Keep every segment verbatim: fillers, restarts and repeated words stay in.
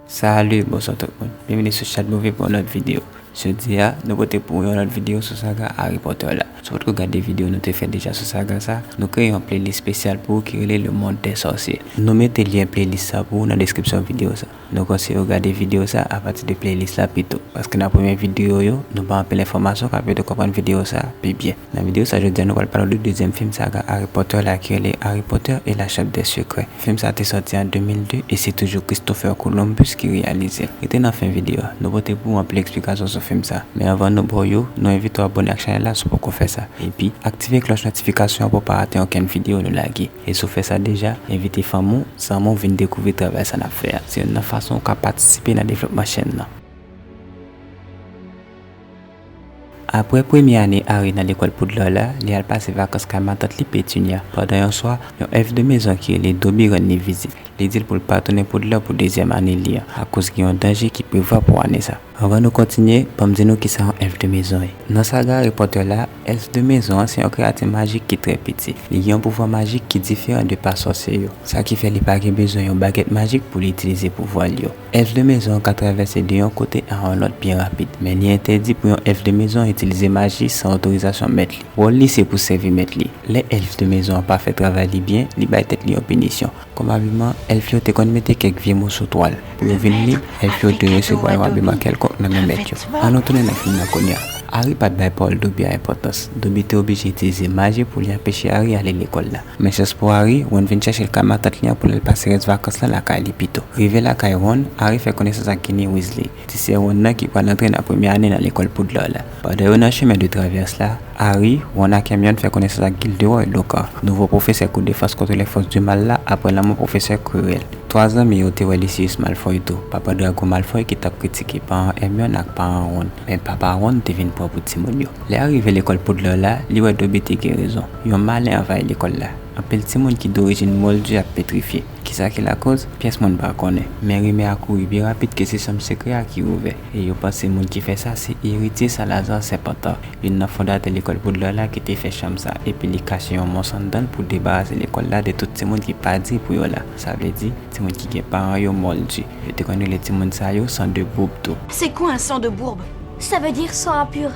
Salut, bonswa tout moun. Byenvini sou Chat Movie pou yon lòt videyo. Jodi a, nou pote pou yon lòt videyo sou saga Harry Potter la. Si w potko gade videyo nou te fè deja sou saga sa, nou kreye yon playlist espesyal pou ou ki rele Le Monde des Sorciers. Nou mete lyen playlist sa pou ou nan deskripsyon videyo sa. Nou konseye w gade videyo sa apati de playlist la pito, paske nan premye videyo yo, nou bay anpil enfòmasyon k ap ede w konprann videyo sa pi byen. Nan videyo sa jodi a, nou pral pale w de dezyèm fim saga Harry Potter la ki rele Harry Potter et la Chambre des Secrets. Fim sa te sòti an de mil de e se toujou Christopher Columbus ki reyalize l. Rete nan fen videyo a, nou pote pou ou anpil eksplikasyon sou fim sa. Men anvan nou ba w yo, nou envite w abòne ak chanèl la si w poko fè sa. Epi, aktive klòch notifikasyon an pou w pa rate okenn videyo nou lage. E si w fè sa deja, envite fanmi w, zanmi w vin dekouvri travay sa n ap fè a. Se youn nan fason ou ka patisipe nan devlopman chèn nan. Apre premye ane Harry nan lekòl Poudlard la, li al pase vakans kay matant li Pétunia. Pandan yon swa, yon èf de mezon ki rele Dobby rann li vizit. Li di l pou l pa tounen Poudlard pou dezyèm ane li an, akoz gen yon danje ki prevwa pou ane sa. Anvan nou kontinye, ban m di nou kisa yon èf de mezon ye. Nan saga Harry Potter la, èf de mezon an se yon kreyati majik ki trè piti. Li gen yon pouvwa majik ki diferan de pa sòsye yo, sa ki fè li pa gen bezwen yon bagèt majik pou li itilize pouvwa l yo. Èf de mezon an ka travèse de yon kote a yon lòt byen rapid, men li entèdi pou yon èf de mezon an itilize maji san otorizasyon mèt li. Wòl li se pou sèvi mèt li. Lè èf de mezon an pa fè travay li byen, li bay tèt li yon pinisyon. Pwobablman, èlf yo te konn mete kèk vye moso twal pou yo vin li, èlf yo te resevwa yon abiman kèlkonk nan men mèt yo. Ann nou tounen nan fim nan kounye a. Harry pa t bay pawòl Dobby a enpòtans. Dobby te oblije itilize maji pou li anpeche Harry ale lekòl la. Men chans pou Harry, Ron vin chèche l kay matant li an pou l al pase rès vakans lan lakay li pito. Rive lakay Ron, Harry fè konesans ak Ginny Weasley, ti sè Ron nan ki pral antre nan premye ane nan lekòl Poudlard la. Pandan yo nan chemen de travès la, Harry, Ron ak Hermione fè konesans ak Gilderoy Lockhart, nouvo pwofesè kou defans kont lè fòs di mal la apre lanmò pwofesè Quirrell. Twa zanmi yo te wè Lucius Malfoy tou, papa Draco Malfoy ki t ap kritike paran Hermione ak paran Ron, men papa Ron te vin pran pou timoun yo. Lè Harry rive lekòl Poudlard la, li wè Dobby te gen rezon. Yon malen anvayi lekòl la. Anpil timoun ki dorijin Moldu ap petrifye. Kisa ki lakoz? Pyès moun pa konnen. Men rimè a kouri byen rapid ke se chanm sekrè a ki ouvè. E yo panse moun ki fè sa se eritye Salazar Serpentard, youn nan fondatè lekòl Poudlard la ki te fè chanm sa, epi li kache yon mons anndan l pou debarase lekòl la de tout timoun ki pa diy pou yo la. Sa vle di, timoun ki gen paran yo Moldu. Yo te konn rele timoun sa yo sang de bourbe tou. C'est quoi un sang de bourbe? Ça veut dire sang impur.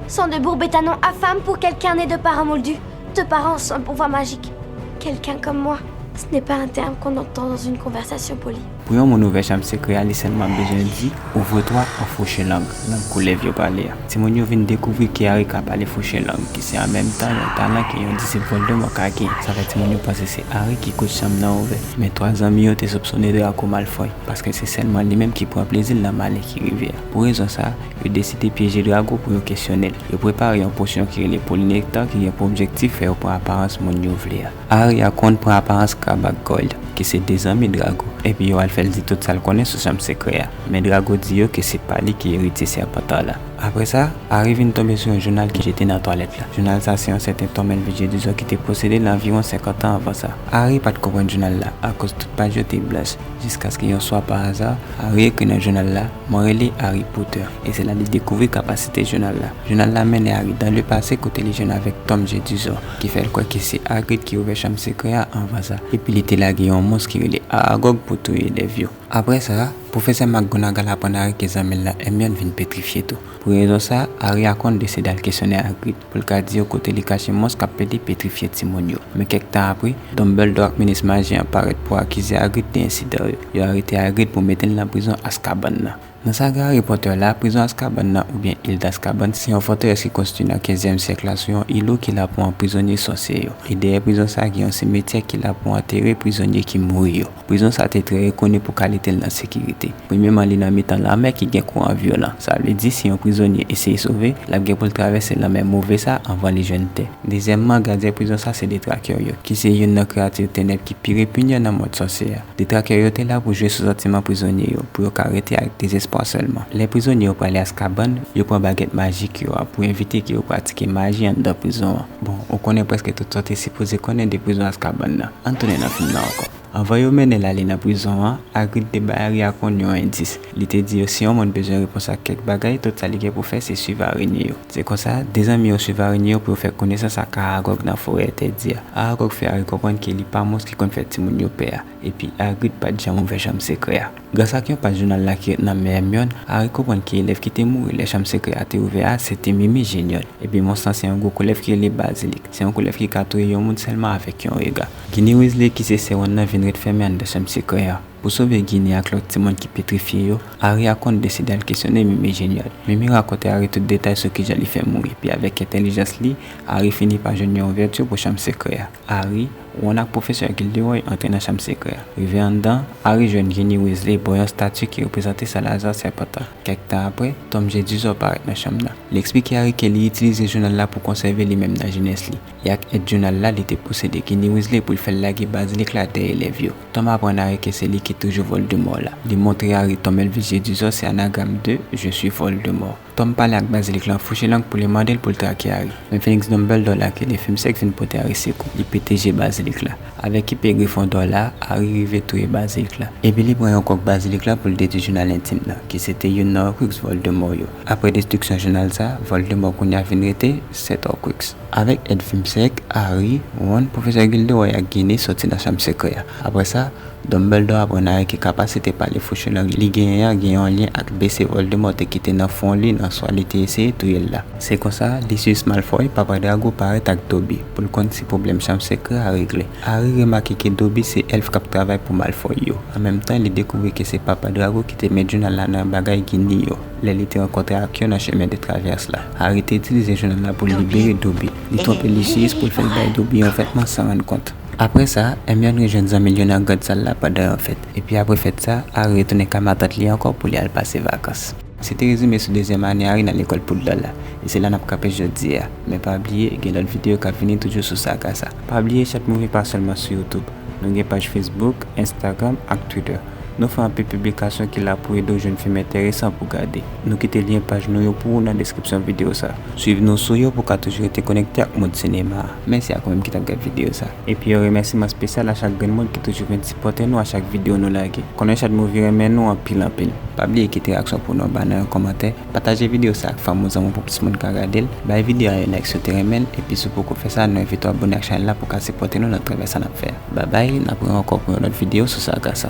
Sang de bourbe est un nom infâme pour quelqu'un né de parents moldus, de parents sans pouvoir magique. Quelqu'un comme moi, ce n'est pas un terme qu'on entend dans une conversation polie. Pou yon moun ouvè chanm sekrè a, li sèlman bezwen di, ouvre-toi, an fouche lang, lang kou lèv yo pale a. Timoun yo vin dekouvri ke Harry ka pale fouche lang, ki se an menm tan yon talan ke yon disip Voldemort ka gen. Sa fè timoun yo panse se Harry ki koz chanm nan ouvè. Men twa zanmi yo te soupsone Draco Malfoy, paske se sèlman li menm ki pran plezi l nan malen ki rive a. Pou rezon sa, yo deside pyeje Draco pou yo kesyone l. Yo prepare yon posyon ki rele Polynectar ki gen pou objektif fè yo pran aparans moun yo vle a. Harry ak Ron pran aparans Crabbe ak Goyle, ki se de zanmi Draco, epi yo al fè l di tout sa l konnen sou chanm sekrè a. Men Draco di yo ke se pa li ki eritye Serpentard la. Apre sa, Harry vin tonbe sou yon jounal ki jete nan twalèt la. Jounal sa se yon sèten Tom Helvig Jedusor ki te posede l anviwon senkant an anvan sa. Harry pa t konprann jounal la, akoz tout paj yo te blanch, jiskaske yon swa pa aza, Harry ekri nan jounal la, mwen rele Harry Potter, e se la li dekouvri kapasite jounal la. Jounal la mennen Harry dans le passé kote li jwenn avèk Tom Jedusor, ki fè l kwè ke se Hagrid ki ouvè chanm sekrè a anvan sa, epi li te lage yon mons ki rele Aragog pou touye elèv yo. Apre sa, pwofesè McGonagall aprann Harry ke zanmi l la Hermione vin petrifye tou. Pou rezon sa, Harry ak Ron deside al kesyone Hagrid pou l ka di yo kote li kache mons k ap pede petrifye timoun yo. Men kèk tan apre, Dumbledore ak minis maji an parèt pou akize Hagrid de ensidan yo. Yo arete Hagrid pou mete l nan prizon Azkaban nan. Nan saga Harry Potter la, prizon Azkaban nan oubyen Il d'Azkaban se yon fòterès ki konstwi nan kenzyèm syèk la sou yon ilo ki la pou anprizonye sòsye yo. E dèyè prizon sa gen yon simetyè ki la pou antere prizonye ki mouri yo. Prizon sa te trè rekoni pou kalite l nan sekirite. Premyèman, li nan mitan lanmè ki gen kouran vyolan. Sa vle di, si yon prizonye eseye sove, l ap gen pou l travèse lanmè move sa anvan li jwenn tè. Dezyèmman, gadyen prizon sa se detrakè yo, ki se youn nan kreyati tenèb ki pi repinyan nan mond sòsye a. Detrakè yo te la pou jwe sou santiman prizonye yo, pou yo ka rete ak dezespwa sèlman. Lè prizonye yo prale Azkaban, yo pran bagèt majik yo a pou evite ke yo pratike maji anndan prizon an. Bon, ou konnen prèske tout sa w te sipoze konnen de prizon Azkaban nan. Ann tounen nan fim nan ankò. Anvan yo mennen l ale nan prizon an, Hagrid te bay Harry ak Ron yon endis. Li te di yo si yon moun bezwen repons ak kèk bagay, tout sa li gen pou fè se swiv arenye yo. Se konsa, de zanmi yo swiv arenye yo pou yo fè konesans ak Aragog nan forè entèdi a. Aragog fè Harry konprann ke li pa mons ki konn fè timoun yo pè a. Epi Hagrid pa t janm ouvè chanm sekrè a. Gras ak yon paj jounal la ki ret nan men Hermione, Harry konprann ke elèv ki te mouri lè chanm sekrè a te ouvè a se te Mimi Geniol. Epi mons lan se yon gwo koulèv ki rele Bazilik. Se yon koulèv ki ka touye yon moun sèlman avèk yon rega. Ginny Weasley ki se sè Ron nan vin ret fèmen anndan chanm sekrè a. Pou sove Ginny ak lòt timoun ki petrifye yo, Harry ak Ron deside al kesyone Mimi Geniol. Mimi rakonte Harry tout detay sou kijan li fè mouri, epi avèk entèlijans li, Harry fini pa jwenn yon ouvèti pou chanm sekrè a. Harry, Ron ak Pwofesè Gilderoy antre nan chanm sekrè a. Rive anndan, Harry jwenn Ginny Weasley bò yon stati ki reprezante Salazar Sèpantan. Kèk tan apre, Tom Jedusor parèt nan chanm nan. Li eksplike Harry ke li itilize jounal la pou konsève li menm nan jenès li. E ak èd jounal la, li te posede Ginny Weasley pou l fè l lage bazilik la dèyè elèv yo. Tom aprann Harry ke se li ki toujou Voldemort la. Li montre Harry Tom Elvis Jedusor se anagram de Je suis Voldemort. Tom pale ak bazilik la an Fauchelang pou li mande l pou l trake Harry. Men Felix Dumbledore la ki rele Fimsèk vin pote Harry sekou. Li pete je bazilik la. Avèk ipe Gryffondor la, Harry rive touye bazilik la. Epi li pran yon kòk bazilik la pou l detwi jounal entim nan, ki se te youn nan Horcrux Voldemort yo. Apre destriksyon jounal sa, Voldemort kounye a vin rete sèt Horcrux. Avèk èd Fimsèk, Harry, Ron, Pwofesè Gilderoy ak Ginny soti nan chanm sekrè a. Apre sa, Dumbledore aprann Harry ke kapasite pale Fauchelang li genyen an gen yon lyen ak blese Voldemort te kite nan fwon li nan swa li te eseye touye l la. Se konsa, Lucius Malfoy, Papa Drago, parèt ak Dobby pou l konn si pwoblèm chanm sekrè a regle. Harry remake ke Dobby se èlf k ap travay pou Malfoy yo. An menm tan, li dekouvri ke se Papa Drago ki te met jounal la nan bagay Ginny yo, lè li te rankontre ak yo nan chemen de travès la. Harry te itilize jounal la pou l libere Dobby. Li twonpe Lucius pou l fè l bay Dobby yon vètman san rann kont. Apre sa, Hermione rejwenn zanmi l yo nan grand sal la pandan yon fèt. Epi apre fèt sa, Harry retounen kay matant li ankò pou li al pase vakans. Se te rezime sou dezyèm ane Harry nan lekòl Poudlard la. E se la n ap kanpe jodi a. Men pa bliye, gen lòt videyo k ap vini toujou sou saga sa. Pa bliye, Chat Movie pa sèlman sou YouTube. Nou gen paj Facebook, Instagram ak Twitter. Nou fè anpil piblikasyon ki la pou ede w jwenn fim enteresan pou gade. Nou kite lyen paj nou yo pou ou nan deskripsyon videyo sa. Swiv nou sou yo pou w ka toujou rete konekte ak mond sinema a. Mèsi ak ou menm ki t ap gad videyo sa. Epi yon remèsiman espesyal a chak grenn moun ki toujou vin sipòte nou a chak videyo nou lage. Konnen Chat Movie renmen nou anpil anpil. Pa bliye kite reyaksyon pou nou anba nan yon kòmantè. Pataje videyo sa ak fanmi w, zanmi w pou plis moun ka gade l. Bay videyo a yon like si w te renmen l. Epi si w poko fè sa, nou envite w abone ak chanèl la pou w ka sipòte nou nan travay sa n ap fè a. Babay, n ap wè ankò pou yon lòt videyo sou saga sa.